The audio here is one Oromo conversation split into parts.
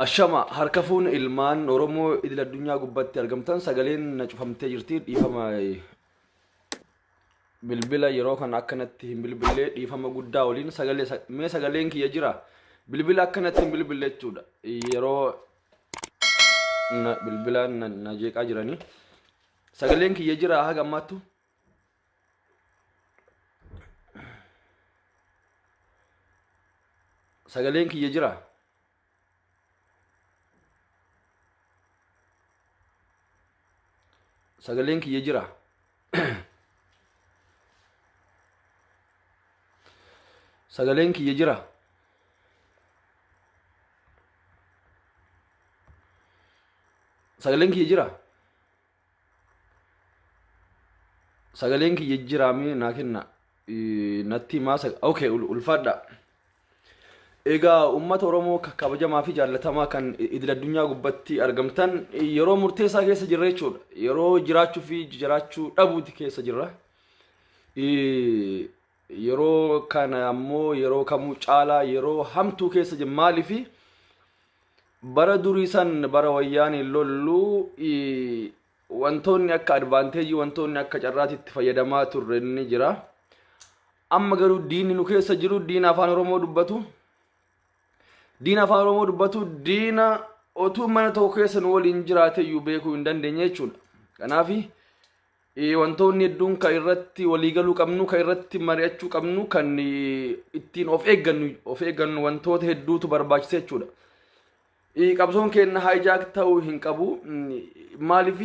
Ashama harka fuune ilmaan Oromoo idil addunyaa gubbatti argamtan sagaleen na cufamtee jirti dhiifama bilbila yeroo kana akkanatti hin bilbillee dhiifama guddaa waliin sagalee mee sagaleen kiyya jira bilbila akkanatti hin bilbille jechuudha yeroo na bilbilaan na, na jeeqaa jiranii sagaleen kiyya jira haga ammaattu Sagaleen kiyya jira? Sagaleen kiyya jira? Sagaleen kiyya jira? Sagaleen kiyya jira? Sagaleen kiyya jiraa mee naa kenna. Natti himaa okay ulfaadha. Egaa uummata Oromoo kabajamaa fi jaallatamaa kan idil addunyaa gubbatti argamtan yeroo murteessaa keessa jirra jechuudha. Yeroo jiraachuu fi jiraachuu dhabuuti keessa jirra. Yeroo kana ammoo yeroo kamuu caalaa yeroo hamtuu keessa jirra. Maaliifi bara durii san bara wayyaaniin lollu wantoonni akka advaanteejii wantoonni akka carraatti itti fayyadamaa turre ni jira. Amma garuu diinni nu keessa jiru diina afaan Oromoo dubbatu. Diina afaan Oromoo dubbatu diina otuu mana tokko keessa nu waliin jiraate iyyuu beekuu hin dandeenye jechuudha. Kanaaf Wantoonni hedduun kan irratti waliigaluu qabnu, kan irratti mari'achuu qabnu, kan ittiin of eeggannu, of eeggannu wantoota hedduutu barbaachisa jechuudha. Qabsoon keenya hijack ta'uu hin qabu. Maaliif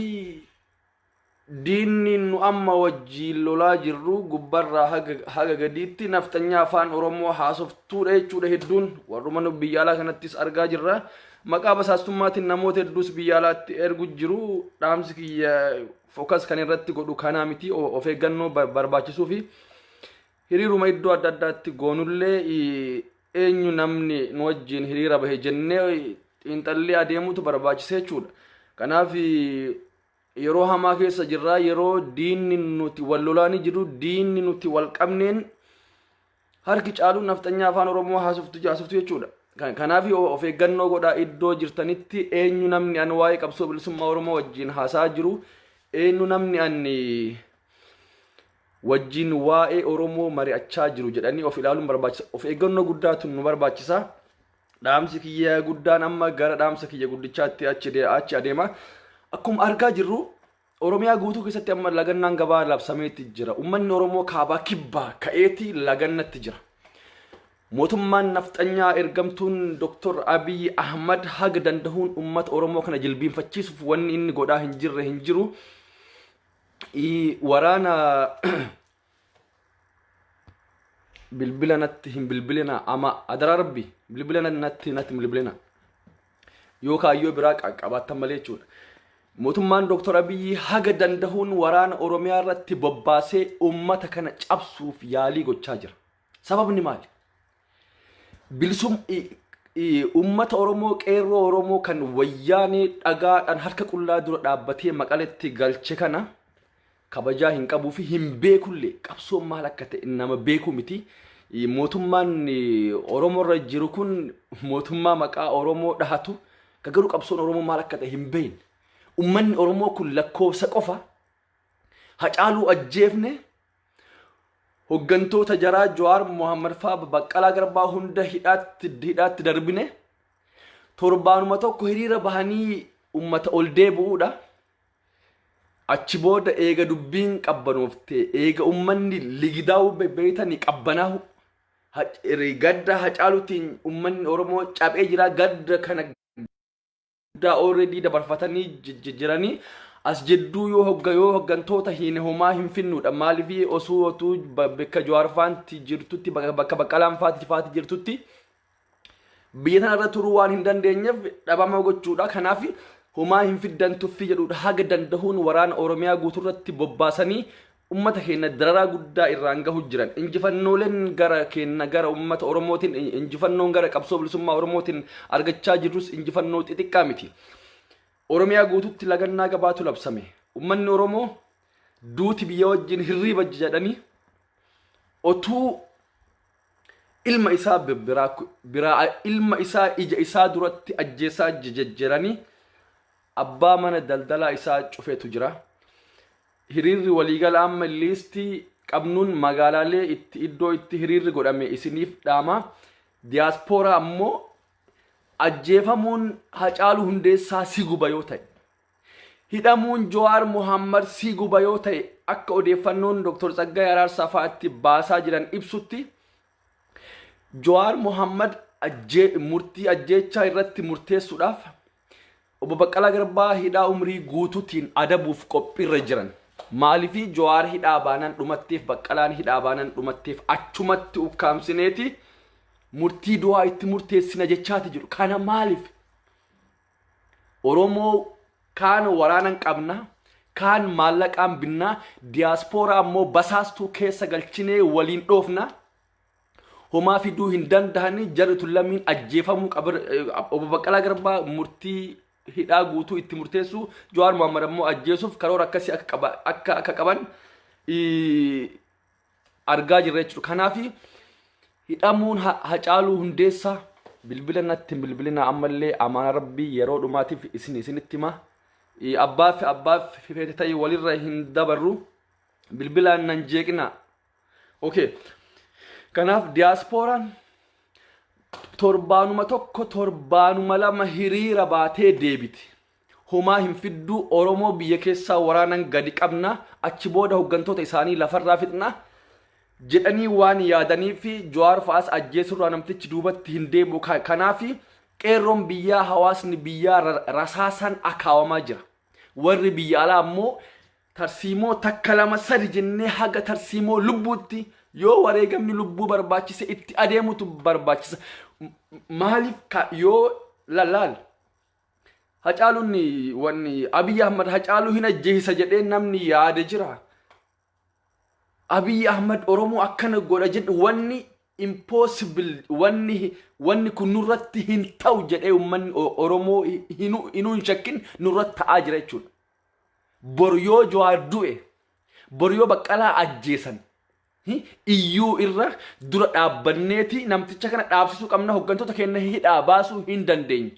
diinni nu amma wajjiin lolaa jirru gubbarraa haga gadiitti nafxanyaa afaan Oromoo haasoftuudha jechuudha hedduun warruma nu biyya alaa kanattis argaa jirra. Maqaa basaastummaatiin namoota hedduus biyya alaatti ergu jiru. Dhaamsi kiyya focus kan irratti godhu kanaa miti of eeggannoo barbaachisuu fi hiriiruma iddoo adda addaatti goonullee eenyu namni nu wajjin hiriira bahe jennee xiinxallee adeemutu barbaachisa jechuudha. Kanaaf yeroo hamaa keessa jirra yeroo diinni nuti wal lolaanii jiru diinni nuti wal qabneen Harki caalu nafxanyaa afaan Oromoo haasoftu haasoftu jechuudha. Kanaaf of eeggannoo godhaa iddoo jirtanitti eenyu namni an waa'ee qabsoo bilisummaa Oromoo wajjin haasa'aa jiru eenyu namni an wajjin waa'ee Oromoo mari'achaa jiru jedhanii of ilaaluun barbaachisa. Of eeggannoo guddaatu nu barbaachisa. Dhaamsi kiyya guddaan amma gara dhaamsa kiyya guddichaatti achi adeema. Akkuma argaa jirru Oromiyaa guutuu keessatti amma lagannaan gabaa labsameeti jira. Uummanni Oromoo kaabaa kibbaa ka'eeti lagannatti jira. Mootummaan nafxanyaa ergamtuun Dr. Abiy Ahmad haga dandahuun uummata Oromoo kana jilbiinfachiisuuf wanni inni godhaa hin jirre hin jiru. Waraana bilbila natti hin bilbilina ama adaraa rabbi bilbila natti natti hin bilbilina yoo kaayyoo biraa qabaattan malee jechuudha. Mootummaan Dr. Abiyyi haga dandahuun waraana Oromiyaa irratti bobbaasee uummata kana cabsuuf yaalii gochaa jira. Sababni maali? Bilisum uummata Oromoo qeerroo Oromoo kan wayyaanee dhagaadhaan harka qullaa dura dhaabbatee maqaletti galche kana kabajaa hin qabuu fi hin beekullee qabsoon maal akka ta'e nama beekuu miti. Mootummaan Oromoo irra jiru kun mootummaa maqaa Oromoo dhahatu ka garuu qabsoon Oromoo maal akka ta'e hin beekne. Uummanni Oromoo kun lakkoofsa qofa Hacaaluu ajjeefne hoggantoota jaraa Jawaar Mohammad faa Baqqalaa Garbaa hunda hidhaatti hidhaatti darbine torbaanuma tokko hiriira bahanii ummata ol deebi'uudha. Achi booda eega dubbiin qabbanoofte eega ummanni ligidaa'uu beeytanii qabbanaa'u gadda Hacaaluutiin ummanni Oromoo caphee jira gadda kana guddaa already dabarfatanii jiranii as jidduu yoo hogga yoo hoggantoota hin homaa hin finnuudha maaliif osoo otuu bakka Jawaar faanti jirtutti bakka Baqqalaan faati faati jirtutti biyya tana irra turuu waan hin dandeenyeef dhabama gochuudha kanaaf homaa hin fiddan tuffii jedhuudha haga dandahuun waraana Oromiyaa guuturratti bobbaasanii ummata keenya dararaa guddaa irraan gahu jiran. Injifannooleen gara keenya gara ummata Oromootiin injifannoon gara qabsoo bilisummaa Oromootiin argachaa jirrus injifannoo xixiqqaa miti. Oromiyaa guututti lagannaa gabaatu labsame. Ummanni Oromoo duuti biyya wajjin hirriiba jedhanii otuu Ilma isaa biraa ilma isaa ija isaa duratti ajjeesaa jiranii abbaa mana daldalaa isaa cufeetu jira. Hiriirri waliigala amma liistii qabnuun magaalaalee itti iddoo itti hiriirri godhame isiniif dhaama. Diyaaspooraa ammoo ajjeefamuun Hacaaluu Hundeessaa si guba yoo ta'e, hidhamuun Jawaar Muhammad si guba yoo ta'e, akka odeeffannoon Dr. Tsaggaayee Araarsaa fa'aatti baasaa jiran ibsutti, Jawaar Muhammad murtii ajjeechaa irratti murteessuudhaaf obbo Baqqalaa Garbaa hidhaa umrii guutuutiin adabuuf qophiirra jiran. Maaliifii Jawaar hidhaa baanaan dhumatteef, Baqqalaan hidhaa baanaan dhumatteef, achumatti ukkaamsineeti murtii du'aa itti murteessina jechaati jiru. Kana maaliif? Oromoo kaan waraanan qabna, kaan maallaqaan binnaa, diyaaspooraa ammoo basaastuu keessa galchinee waliin dhoofna. Homaa fiduu hin danda'anii, jarri tun lammiin ajjeefamuu qaba. Obbo Baqqalaa Garbaa murtii hidhaa guutuu itti murteessuu, Jawaar Mohammad ammoo ajjeesuuf karoora akkasii akka qaban argaa jirra jechuudha. Kanaaf hidhamuun Hacaaluu Hundeessaa, bilbila natti hin bilbilina ammallee, amaana rabbii yeroo dhumaatiif isinitti hima. Abbaa fi abbaa feete ta'e walirra hin dabarru, bilbilaan nan jeeqina. Okay. Kanaaf diyaaspooraan torbaanuma tokko, torbaanuma lama hiriira baatee deebiti. Homaa hin fidduu. Oromoo biyya keessaa waraanan gadi qabna, achi booda hooggantoota isaanii lafarraa fixna jedhanii waan yaadanii fi Jawaar fa'aas ajjeesurraa namtichi duubatti hin deebi'u. Kanaaf qeerroon biyyaa, hawaasni biyyaa rasaasaan akaawamaa jira. Warri biyya alaa ammoo tarsiimoo takka, lama, sadi jennee haga tarsiimoo lubbuutti, yoo wareegamni lubbuu barbaachise, itti adeemutu barbaachisa. Maaliif yoo lallaal Hacaaluun, wanni Abiyyi Ahmad Hacaaluu hin ajjeesa jedhee namni yaade jira. Abiyyi Ahmad Oromoo akkana godha jedhu, wanni impossible, wanni kun nurratti hin ta'u jedhee uummanni Oromoo hinuu hin shakkin nurratti ta'aa jira jechuudha. Bor yoo Jawaar du'e, bor yoo Baqqalaa ajjeesan, iyyuu irra dura dhaabbanneeti namticha kana dhaabsisuu qabna, hooggantoota keenya hidhaa baasuu hin dandeenye.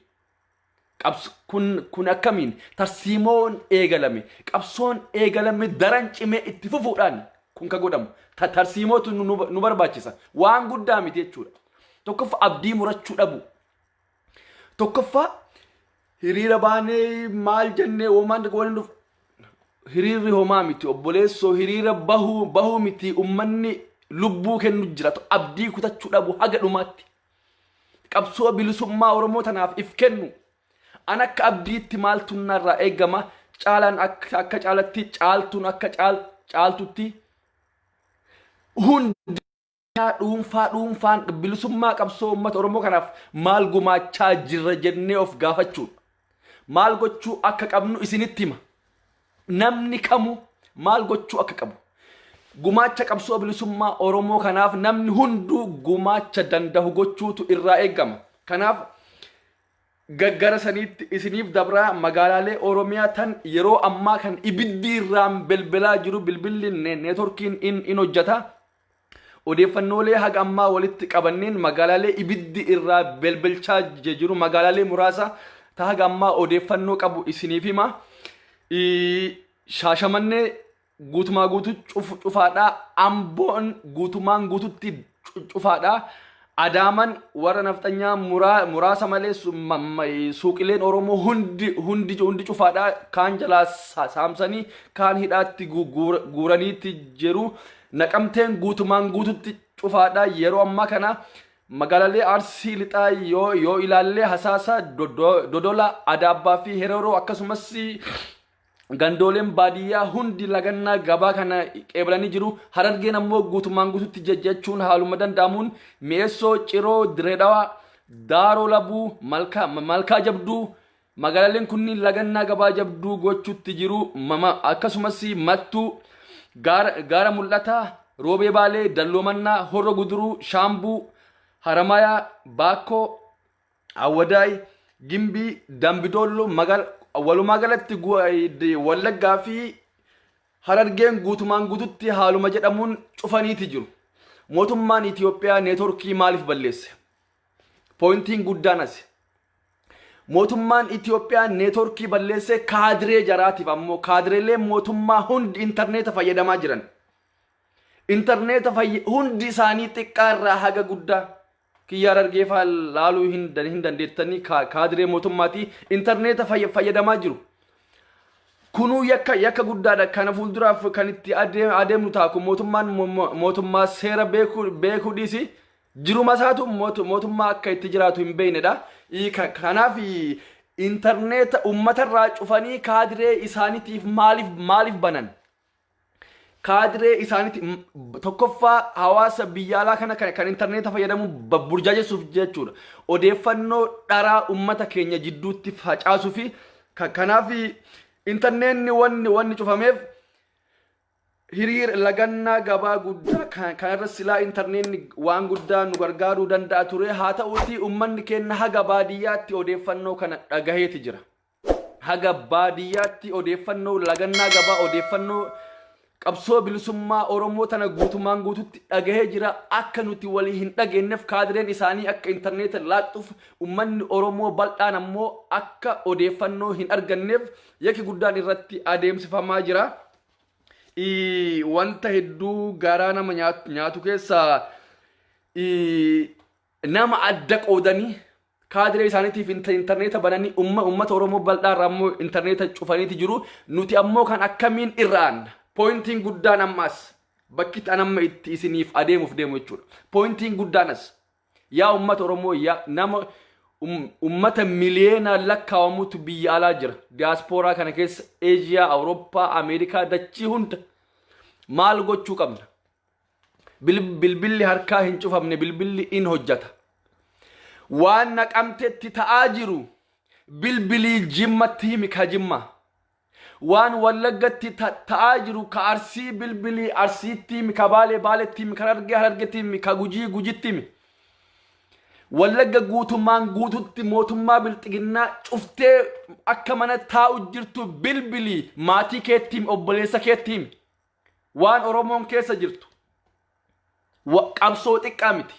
Kun akkamiin tarsiimoon eegalame, qabsoon eegalame daran cimee itti fufuudhaan kun ka godhamu tarsiimootu nu barbaachisa. Waan guddaa miti jechuudha. Tokkoffaa, abdii murachuu dhabu. Tokkoffaa, hiriira baanee maal jennee homaan waan dhuf, hiriirri homaa miti obboleessoo, hiriira bahuu miti, ummanni lubbuu kennu jira. Abdii kutachuu dhabu, haga dhumaatti qabsoo bilisummaa Oromoo tanaaf if kennu. An akka abdiitti maaltu narraa eegama? Caalaan akka caalatti, Caaltuun akka Caaltutti, hundi dhuunfaa dhuunfaan bilisummaa qabsoo uummata Oromoo kanaaf maal gumaachaa jirra jennee of gaafachuudha. Maal gochuu akka qabnu isinitti hima. Namni kamuu maal gochuu akka qabu. Gumaacha qabsoo bilisummaa Oromoo kanaaf namni hunduu gumaacha danda'u gochuutu irraa eegama. Kanaaf gaggara saniitti isiniif dabraa. Magaalaalee Oromiyaa tan yeroo ammaa kan ibiddi irraan belbelaa jiru, bilbilli neetworkiin in hojjeta. Odeeffannoolee haga ammaa walitti qabanneen magaalaalee ibiddi irraa belbelchaa jiru, magaalaalee muraasa ta haga ammaa odeeffannoo qabu isiniif hima. Shaashamannee guutumaa guutuu cufaadha. Amboon guutumaan guututti cufaadha. Adaaman warra nafxanyaa muraasa malee suuqileen Oromoo hundi hundi hundi cufaadha. Kaan jalaa saamsanii, kaan hidhaatti guuraniitti jiru. Naqamteen guutumaan guututti cufaadha. Yeroo ammaa kana magaalaalee Arsii Lixaa yoo ilaalle, Hasaasa, Dodola, Adaabbaa fi Hereroo, akkasumas gandooleen baadiyyaa hundi lagannaa gabaa kana qeebalanii jiru. Harargeen ammoo guutumaan guututti jechuun haaluma danda'amuun Mi'eessoo, Ciroo, Direedawaa, Daaroo Labuu, Malkaa Jabduu, magaalaaleen kunniin lagannaa gabaa jabduu gochuutti jiru. Akkasumas Mattuu, Gaara Mul'ataa, Roobee Baalee, Dalloomannaa, Horro Guduruu, Shaambuu, Haramayaa, Baakkoo, Awwadaay, Gimbii, Dambidoollo, walumaa galatti Wallaggaa fi Harargeen guutumaan guututti haaluma jedhamuun cufaniiti jiru. Mootummaan Itoophiyaa neetworkii maaliif balleesse? Pointiin guddaan asi. Mootummaan Itoophiyaa neetworkii balleessee kaadiree jaraatiif ammoo kaadireelee mootummaa hundi intarneeta fayyadamaa jiran. Intarneeta hundi isaanii xiqqaa irraa haga guddaa kiyyaa Harargeefaa laaluu hin dandeettanii, kaadiree mootummaatii intarneeta fayyadamaa jiru. Kunuu yakka guddaadha. Kana fuulduraaf kan itti adeemnu ta'a. Kun mootummaan mootummaa seera beekuu dhiisi. Jiruma isaatu mootummaa akka itti jiraatu hin beeknedha. Kanaaf intarneeta uummatarraa cufanii kaadiree isaaniitiif maaliif banan? Kaadiree isaaniiti tokkoffaa hawaasa biyya alaa kana kan intarneeta fayyadamu burjaajessuuf jechuudha. Odeeffannoo dharaa uummata keenya jidduutti facaasuu fi kanaaf intarneetni wanni cufameef hiriira lagannaa gabaa guddaa kanarra silaa intarneetni waan guddaa nu gargaaruu danda'a ture. Haa ta'uuti, uummanni keenya haga baadiyyaatti odeeffannoo kana dhagaheeti jira. Haga baadiyyaatti odeeffannoo lagannaa gabaa, odeeffannoo qabsoo bilisummaa Oromoo tana guutumaan guututti dhagahee jira. Akka nuti walii hin dhageenyeef kaadireen isaanii akka intarneeta laaqxuuf, uummanni Oromoo bal'aan ammoo akka odeeffannoo hin arganneef yakki guddaan irratti adeemsifamaa jira. Wanta hedduu garaa nama nyaatu keessaa nama adda qoodanii kaadiree isaaniitiif intarneeta bananii uummata Oromoo bal'aa irraa ammoo intarneeta cufaniiti jiru. Nuti ammoo kan akkamiin irra aanna? Pointiin guddaan ammaas bakki itti amma itti isiniif adeemuuf deemu jechuudha. Pointiin guddaan as. Yaa uummata Oromoo, yaa nama uummata miliyoonaan lakkaawamutu biyya alaa jira. Diyaaspooraa kana keessa Eeshiyaa, Awurooppaa, Ameerikaa, dachii hunda maal gochuu qabna? Bilbilli harkaa hin cufamne, bilbilli in hojjata. Waan Naqamtetti ta'aa jiru bilbilii Jimmatti himi ka Jimma. Waan Wallaggatti ta'aa jiru ka Arsii bilbilii Arsiitti himi, ka Baalee Baaletti himi, ka Harargee Harargetti himi, ka Gujii Gujitti himi. Wallagga guutummaan guututti mootummaa bilxiginnaa cuftee akka mana taa'u jirtu bilbilii maatii keetti himi, obboleessa keetti himi. Waan Oromoon keessa jirtu qabsoo xiqqaa miti.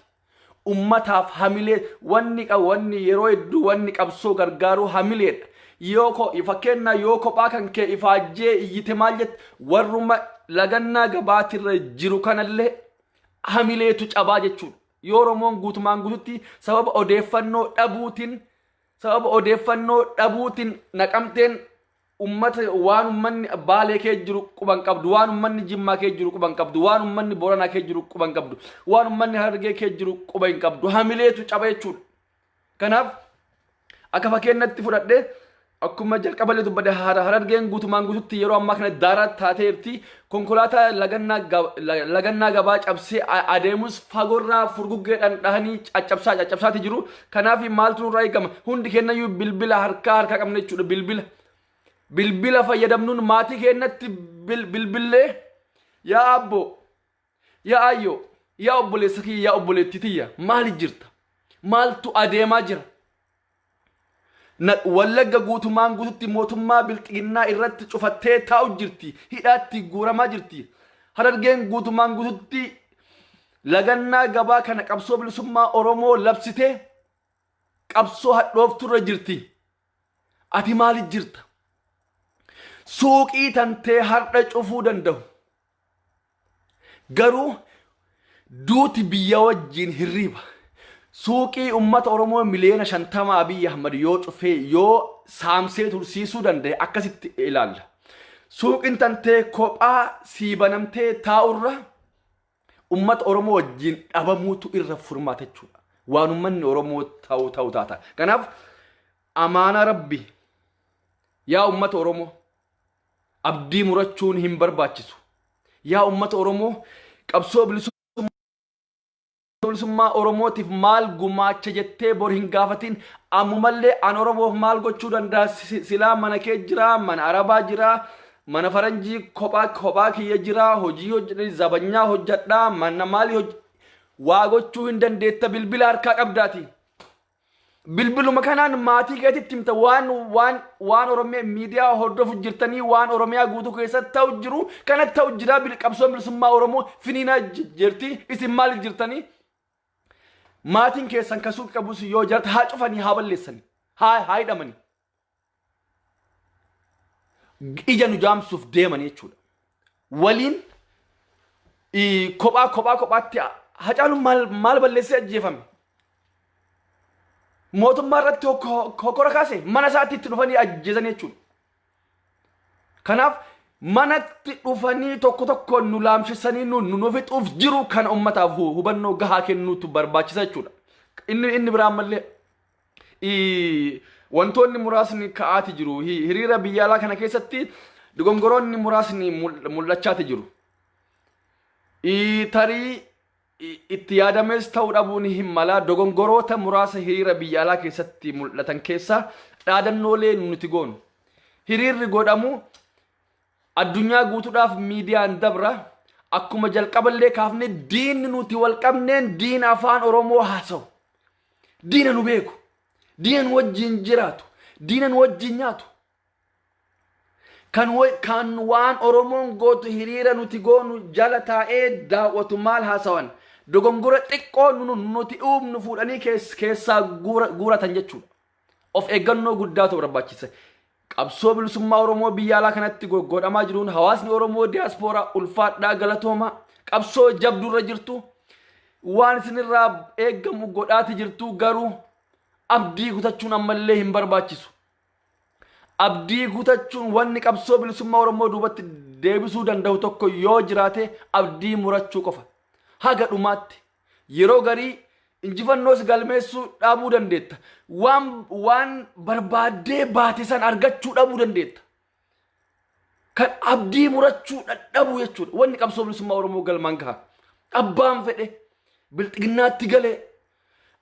Ummataaf hamilee wanni yeroo hedduu wanni qabsoo gargaaru hamileedha. Yoo fakkeenyaa yoo kophaa kan kee ifaajjee iyyite maal jette, warruma lagannaa gabaatirra jiru kanallee hamileetu cabaa jechuudha. Yoo Oromoon guutumaan guututti sababa odeeffannoo dhabuutiin Naqamteen ummata waan ummanni Baalee kee jiru quban qabdu, waan ummanni Jimmaa kee jiru quban qabdu, waan ummanni Boranaa kee jiru quban qabdu, waan ummanni Harargee kee jiru quba hin qabdu, hamileetu caba jechuudha. Kanaaf akka fakkeenyatti fudhadhee, akkuma jalqaballee dubbadhe, Harargeen guutumaan guututti yeroo ammaa kana daaraa taateerti. Konkolaataa lagannaa gabaa cabsee adeemus fagoorraa furguggeedhaan dhahanii caccabsaa caccabsaati jiru. Kanaaf maaltu nurraa eegama? Hundi kennayyuu bilbila harkaa qabna jechuudha, bilbila. Bilbila fayyadamnuun maatii keenyatti bilbillee, "Yaa abbo, yaa ayyoo, yaa obboleessa kiyya, yaa obboleettii tiyya, maali jirta? Maaltu adeemaa jira? Wallagga guutumaan guututti mootummaa bilxiginnaa irratti cufattee taa'u jirti. Hidhaatti guuramaa jirti. Harargeen guutumaan guututti lagannaa gabaa kana qabsoo bilisummaa Oromoo labsitee qabsoo hadhoofturra jirti. Ati maali jirta?" Suuqii tantee har'a cufuu danda'u. Garuu duuti biyya wajjin hirriiba. Suuqii uummata Oromoo 50 miliyoona Abiyyi Ahmad yoo cufee, yoo saamsee tursiisuu danda'e akkasitti ilaalla. Suuqiin tantee kophaa sii banamtee taa'urra uummata Oromoo wajjin dhabamuutu irra furmaata jechuudha. Waan uummanni Oromoo ta'u taata. Kanaaf amaanaa Rabbi, yaa uummata Oromoo, abdii murachuun hin barbaachisu. Yaa uummata Oromoo, qabsoo bilisummaa Oromootiif maal gumaacha jettee bor hin gaafatin. Ammumallee an Oromoof maal gochuu danda'a? Silaa mana kee jira, mana Arabaa jira, mana faranjii kophaa kophaa kiyya jira, hojii hojjedha, zabanyaa hojjedha, mana maalii waa gochuu hin dandeetta, bilbila harkaa qabdaati. Bilbiluma kanaan maatii keetitti himta. Waan Oromiyaa miidiyaa hordofu jirtanii, waan Oromiyaa guutuu keessatti ta'u jiru kana ta'u jira. Qabsoon bilisummaa Oromoo finiinaa jirti. Isin maal jirtanii? Maatiin keessan kasuu qabus yoo jiraate haa cufanii, haa balleessanii, haa hidhamanii. Ija nu jaamsuuf deeman jechuudha. Waliin kophaa kophaa kophaatti. Hacaaluun maal balleessee ajjeefame? Mootummaa irratti hokkora kaase, mana isaatti itti dhufanii ajjeesan jechuudha. Kanaaf manatti dhufanii tokko tokkoon nu laamshisanii nu fixuuf jiru. Kana ummataaf hubannoo gahaa kennuutu barbaachisa jechuudha. Inni biraa ammallee wantoonni muraasni ka'aati jiru. Hiriira biyya alaa kana keessatti dogongoroonni muraasni mul'achaati jiru. Tarii itti yaadames ta'uu dhabuun hin mala. Dogongoroota muraasa hiriira biyya alaa keessatti mul'atan keessa dhaadannoolee nuti goonu. Hiriirri godhamu addunyaa guutuudhaaf miidiyaan dabra. Akkuma jalqaballee kaafne, diinni nuti wal qabneen diina afaan Oromoo haasa'u. Diina nu beeku. Diina nu wajjin jiraatu. Diina nu wajjin nyaatu. Kan waan Oromoon gootu, hiriira nuti goonu jala taa'ee daawwatu maal haasawan? Dogongora xiqqoo nuti uumnu fuudhanii keessaa guuratan jechuudha. Of eeggannoo guddaatu barbaachisa. Qabsoo bilisummaa Oromoo biyya alaa kanatti godhamaa jiruun hawaasni Oromoo diyaaspooraa ulfaadhaa, galatoomaa. Qabsoo jabduurra jirtu, waan isinirraa eeggamu godhaati jirtu. Garuu abdii kutachuun ammallee hin barbaachisu. Abdii kutachuun, wanni qabsoo bilisummaa Oromoo duubatti deebisuu danda'u tokko yoo jiraate, abdii murachuu qofa. Haga dhumaatti yeroo garii injifannoos galmeessuu dhabuu dandeetta. Waan barbaaddee baate san argachuu dhabuu dandeetta. Kan abdii murachuu dadhabuu jechuudha. Wanni qabsoo bilisummaa Oromoo galmaan gaha. Abbaan fedhe bilxiginnaatti galee,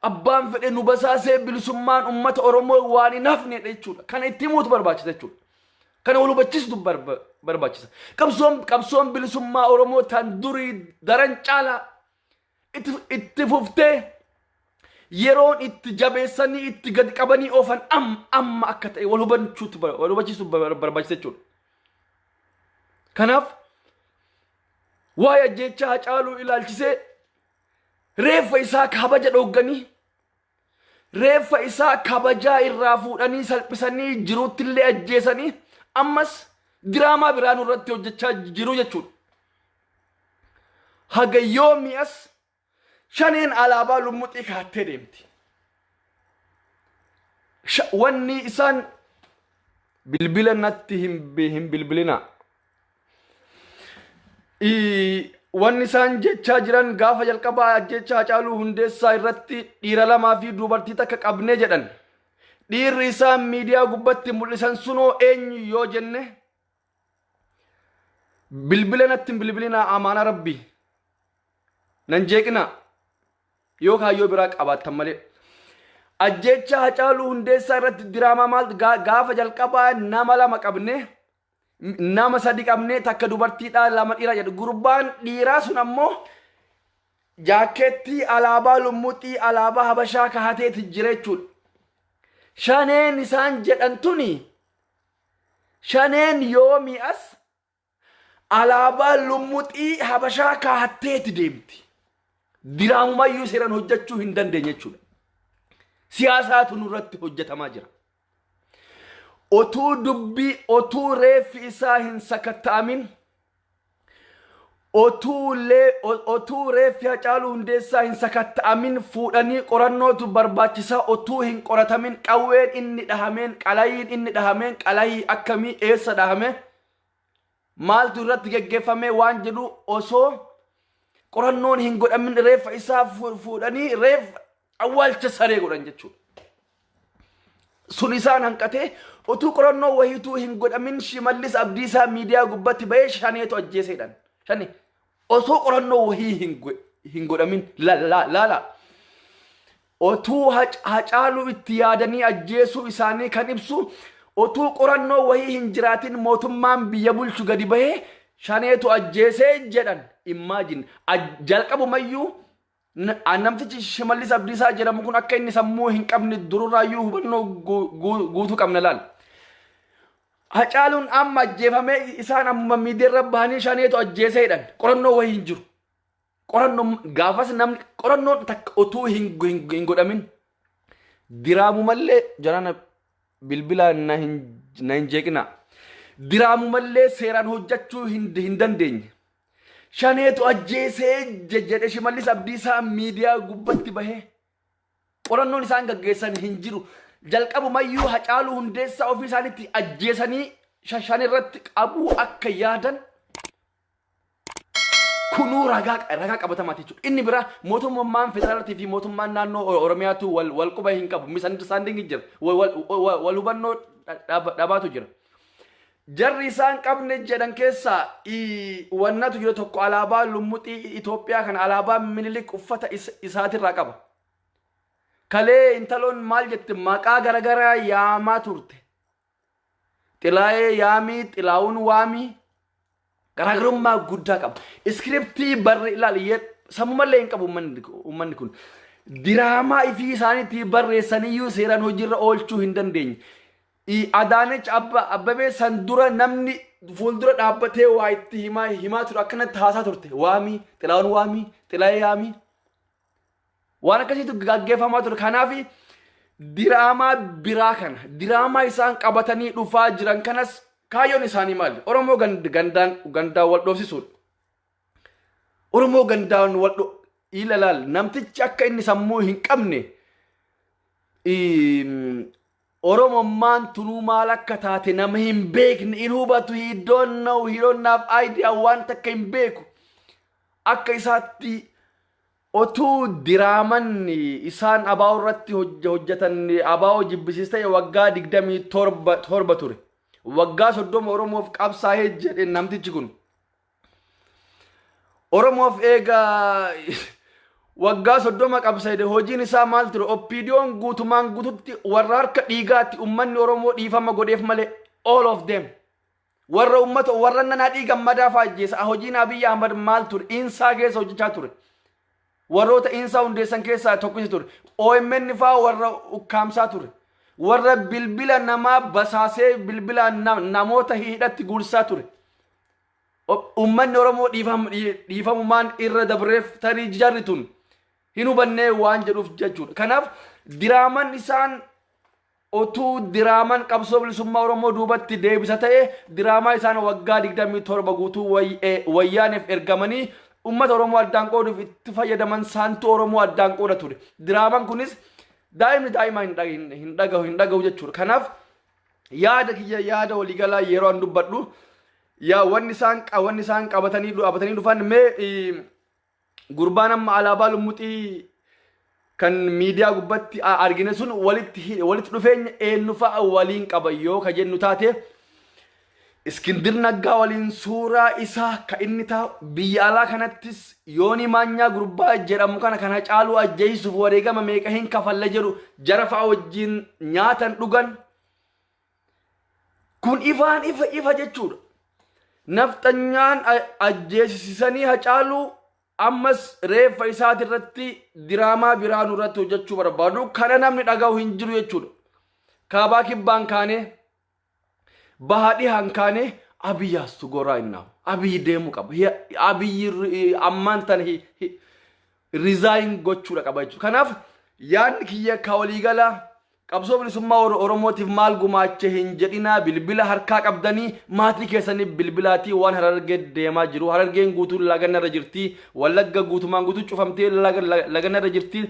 abbaan fedhe nu basaasee, bilisummaan uummata Oromoo waan hin hafnedha jechuudha. Kana itti himuutu barbaachisa jechuudha. Kana wal hubachiisutu barbaachisa. Qabsoon bilisummaa Oromoo tan durii daran caalaa itti fuftee yeroon itti jabeessanii itti gadi qabanii oofan amma akka ta'e wal hubachiisu barbaachisa jechuudha. Kanaaf waa'ee ajjeechaa Hacaaluu ilaalchisee reeffa isaa kabaja dhoogganii, reeffa isaa kabajaa irraa fuudhanii salphisanii, jiruutti illee ajjeesanii, ammas diraamaa biraa nurratti hojjechaa jiru jechuudha. Haga yoomii as shaneen alaabaa lummuxii kaattee deemti? Wanni isaan bilbila natti hin bilbilinaa. Wanni isaan jechaa jiran, gaafa jalqabaa ajjeechaa Hacaaluu Hundeessaa irratti dhiira lamaa fi dubartii takka qabnee jedhan. Dhiirri isaan miidiyaa gubbatti mul'isan sunoo eenyu yoo jenne, bilbila natti hin bilbilinaa, amaanaa rabbii. Nan jeeqinaa yoo kaayyoo biraa qabaattan malee. Ajjeechaa Hacaaluu Hundeessaa irratti diraamaa maal gaafa jalqabaa nama lama qabne, nama sadi qabne, takka dubartiidha, lama dhiira jedhu. Gurbaan dhiiraa sun ammoo jaakkeettii alaabaa lummuxii, alaabaa Habashaa kahateeti jira jechuudha. Shaneen isaan jedhan tuni, shaneen yoomii as alaabaa lummuxii Habashaa kahatteeti deemti? Diraamumayyuu seeraan hojjechuu hin dandeenye jechuudha. Siyaasaatu nurratti hojjetamaa jira. Otuu dubbii, otuu reeffi isaa hin sakatta'amin, otuu reeffi Hacaaluu Hundeessaa hin sakatta'amin fuudhanii qorannootu barbaachisaa, otuu hin qoratamin qawween inni dhahameen, qalayiin inni dhahameen qalayii akkamii, eessa dhahame, maaltu irratti geggeeffame waan jedhu osoo qorannoon hin godhamin reeffa isaa fuudhanii reeffa awwaalcha saree godhan jechuudha. Sun isaan hanqatee, utuu qorannoo wahiituu hin godhamin Shimallis Abdiisaa miidiyaa gubbatti bahee shaneetu ajjeeseedhaan. Shane osoo qorannoo wahii hin godhamin laala. Otuu Hacaaluu itti yaadanii ajjeesuu isaanii kan ibsu, otuu qorannoo wahii hin jiraatin mootummaan biyya bulchu gadi bahee shaneetu ajjeesee jedhan. Imagine, jalqabumayyuu Namtichi Shimallis Abdiisaa jedhamu kun akka inni sammuu hin qabne dururraayyuu hubannoo guutuu qabna laal. Hacaaluun amma ajjeefamee, isaan amma miidiyaarra bahanii shaneetu ajjeesee jedhan. Qorannoo wayii hin jiru. Qorannoo gaafas namni qorannoon takka utuu hin godhamin diraamumallee, jarana bilbila na hin jeeqina. Diraamumallee seeraan hojjechuu hin dandeenye. Shaneetu ajjeesee jedhe Shimallis Abdiisaa miidiyaa gubbatti bahee. Qorannoon isaan gaggeessan hin jiru. Jalqabumayyuu Hacaaluu Hundeessaa ofii isaaniitti ajjeesanii shan irratti qabuu akka yaadan kunuu ragaa qabatamaati jechuudha. Inni biraa, mootummaan federaalaatii fi mootummaan naannoo Oromiyaatu wal quba hin qabu. Misunderstanding jira. Wal hubannoo dhabaatu jira. Jarri isaan qabne jedhan keessaa wannatu jira tokko, alaabaa lummuxii Itoophiyaa kana, alaabaa Minilik uffata isaatirraa qaba. Kalee intaloon maal jette? Maqaa garagaraa yaamaa turte. Xilaayee yaamii, Xilaawun waamii, garaagarummaa guddaa qaba. Script barre ilaali, sammumallee hin qabu uummanni kun. Diraamaa ifii isaaniitti barreessaniyyuu seeraan hojiirra oolchuu hin dandeenye. Adaanech Abbabee san dura namni fuuldura dhaabbatee waa itti himaa ture, akkanatti haasaa turte. Waamii, Xilaawun waamii, Xilaayee yaamii. Waan akkasiitu gaggeeffamaa ture. Kanaaf diraamaa biraa kana, diraamaa isaan qabatanii dhufaa jiran kanas, kaayyoon isaanii maali? Oromoo gandaan wal dhoofsisuudha. Oromoo gandaan wal dho ilaalaal, namtichi akka inni sammuu hin qabne, Oromummaan tunuu maal akka taate nama hin beekne, hin hubatu. He don't know, he don't have idea, waan takka hin beeku. Akka isaatti otuu diraaman isaan abaa'oo irratti hojjetan abaa'oo jibbisiis ta'e waggaa 27 ture. Waggaa 30 Oromoof qabsaa'ee jedhe namtichi kun. Oromoof eegaa waggaa 30 qabsaa'e, hojiin isaa maal ture? OPDOn guutumaan guututti warra harka dhiigaatti uummanni Oromoo dhiifama godheef malee, all of them. Warra uummata warra nanaa dhiigan madaa fa'aa ajjeesa. Hojiin Abiyyi Ahmad maal ture? Insaa keessa hojjechaa ture. Warroota Insaa hundeessan keessaa tokko isa ture. OMN fa'aa warra ukkaamsaa ture. Warra bilbila namaa basaasee bilbila namoota hidhatti guursaa ture. Uummanni Oromoo dhiifamumaan irra dabreef tarii jarri tun hin hubannee waan jedhuuf jechuudha. Kanaaf diraaman isaan otuu diraaman qabsoo bilisummaa Oromoo duubatti deebisa ta'e, diraamaa isaan waggaa 27 guutuu wayyaaneef ergamanii uummata Oromoo addaan qooduuf itti fayyadaman saantuu Oromoo addaan qooda ture. Diraaman kunis daa'imni daa'ima hin dhagahu jechuudha. Kanaaf yaada kiyya, yaada waliigalaa yeroo an dubbadhu, yaa wanni isaan qabatanii dhufan, mee gurbaan amma alaabaa lummuxii kan miidiyaa gubbatti argine sun walitti dhufeenya eenyu fa'a waliin qaba yoo ka jennu taate, Iskindir Naggaa waliin suuraa isaa ka inni taa'u, biyya alaa kanattis Yoonii Maanyaa gurbaa jedhamu kana kan Hacaaluu ajjeesisuuf wareegama meeqa hin kafalle jedhu, jara fa'a wajjin nyaatan dhugan. Kun ifaan ifa ifa jechuudha. Nafxanyaan ajjeesisanii Hacaaluu ammas reeffa isaati irratti diraamaa biraa nurratti hojjechuu barbaadu. Kana namni dhaga'u hin jiru jechuudha. Kaabaa kibbaan kaanee, bahaa dhihaan kaanee, Abiyyi has to go right now. Abiyyi deemuu qaba. Abiyyi ammaan tana resign gochuudha qaba jechuudha. Kanaaf yaadni kiyya ka waliigalaa, qabsoo bilisummaa Oromootiif maal gumaache hin jedhinaa. Bilbila harkaa qabdanii maatii keessanii bilbilaatii waan Harargee deemaa jiru. Harargeen guutuun laganarra jirti. Wallagga guutumaan guutuu cufamtee laganarra jirti.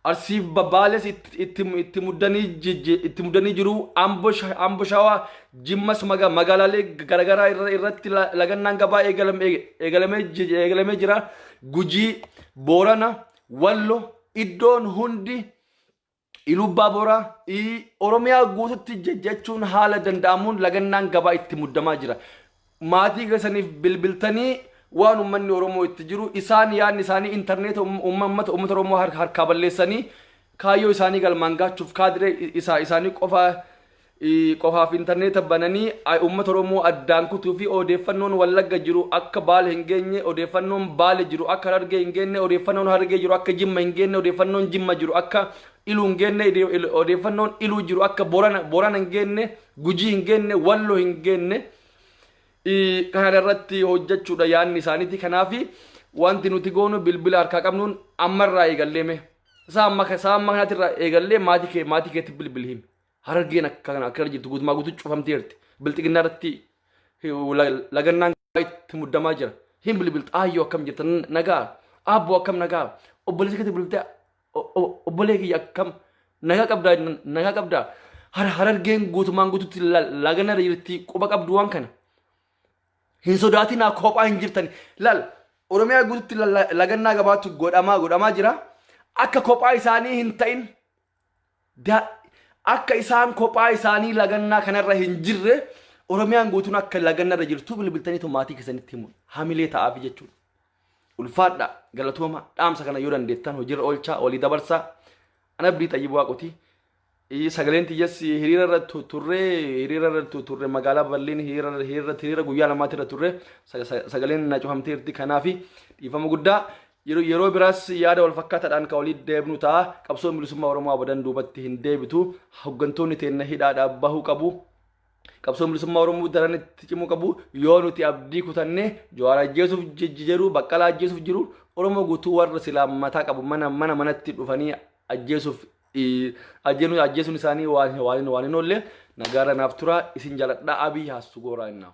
Arsiif Baales itti muddanii jiru. Ambo, Shawaa, Jimmas, magaalaalee garaagaraa irratti lagannaan gabaa eegalamee jira. Gujii, Boorana, Wallo, iddoon hundi, Ilubbaa Booraa, Oromiyaa guututti jechuun haala danda'amuun lagannaan gabaa itti muddamaa jira. Maatii keessaniif bilbiltanii waan uummanni Oromoo itti jiru, isaan yaadni isaanii intarneeta uummata Oromoo harkaa balleessanii kaayyoo isaanii galmaan gaachuuf kaadiree isaanii qofa Qofaaf intarneeta bananii uummata Oromoo addaan kutuu fi odeeffannoon Wallagga jiru akka Baale hin geenye, odeeffannoon Baale jiru akka Harargee hin geenye, odeeffannoon Harargee jiru akka Jimma hin geenye, odeeffannoon Jimma jiru akka Iluu hin geenye, odeeffannoon Iluu jiru akka Borana hin geenye, Gujii hin geenye, Walloo hin geenye. Kana irratti hojjechuudha yaadni isaaniiti. Kanaaf wanti nuti goonu bilbila harkaa qabnuun ammarraa eegallee mee. Isaa amma kanaatirraa eegallee maatii keetti bilbili himi. Harargeen akka kana akkana jirtu guutumaa guutuu cufamteerti. Bilxiginnaa irratti lagannaan itti muddamaa jira. Hin bilbilta aayyoo akkam jirta nagaa aabboo akkam nagaa obboleessa keetti bilbiltee obbolee kiyya akkam nagaa qabdaa nagaa qabdaa. Harargeen guutumaan guutuutti lagannaa irra jirti quba qabdu waan kana. Hin sodaatinaa kophaa hin jirtani. Laal Oromiyaa guutuutti lagannaa gabaatu godhamaa jira. Akka kophaa isaanii hin ta'in akka isaan kophaa isaanii lagannaa kanarra hin jirre Oromiyaan guutuun akka lagannarra jirtu bilbiltaniitu maatii keessanitti himu hamilee ta'aafi jechuudha. Ulfaadha galatooma dhaamsa kana yoo dandeettan hojiirra oolchaa walii dabarsaa. Ana Abdii Xayyib Waaqoti. Sagaleen tiyyas hiriira irra turre hiriira irra turre magaalaa Berliin hiriira hiriira hiriira guyyaa lamaatti irra turre sagaleen na cufamteerti kanaafi dhiifama guddaa. Yeroo biraas yaada wal fakkaataadhaan kan walitti deebinu ta'a. Qabsoon bilisummaa Oromoo abadan duubatti hin deebitu. Hoggantoonni teenna hidhaadhaa bahuu qabu. Qabsoon bilisummaa Oromoo daran itti cimuu qabu. Yoo nuti abdii kutanne Jawaar ajjeesuuf jiru, Baqqalaa ajjeesuuf jiru, Oromoo guutuu warra silaa mataa qabu mana mana manatti dhufanii ajjeesuuf ajjeesuun isaanii waan hin oolle. Nagaarra naaf tura isin jaaladha. Abiy haasu gooraa innaa.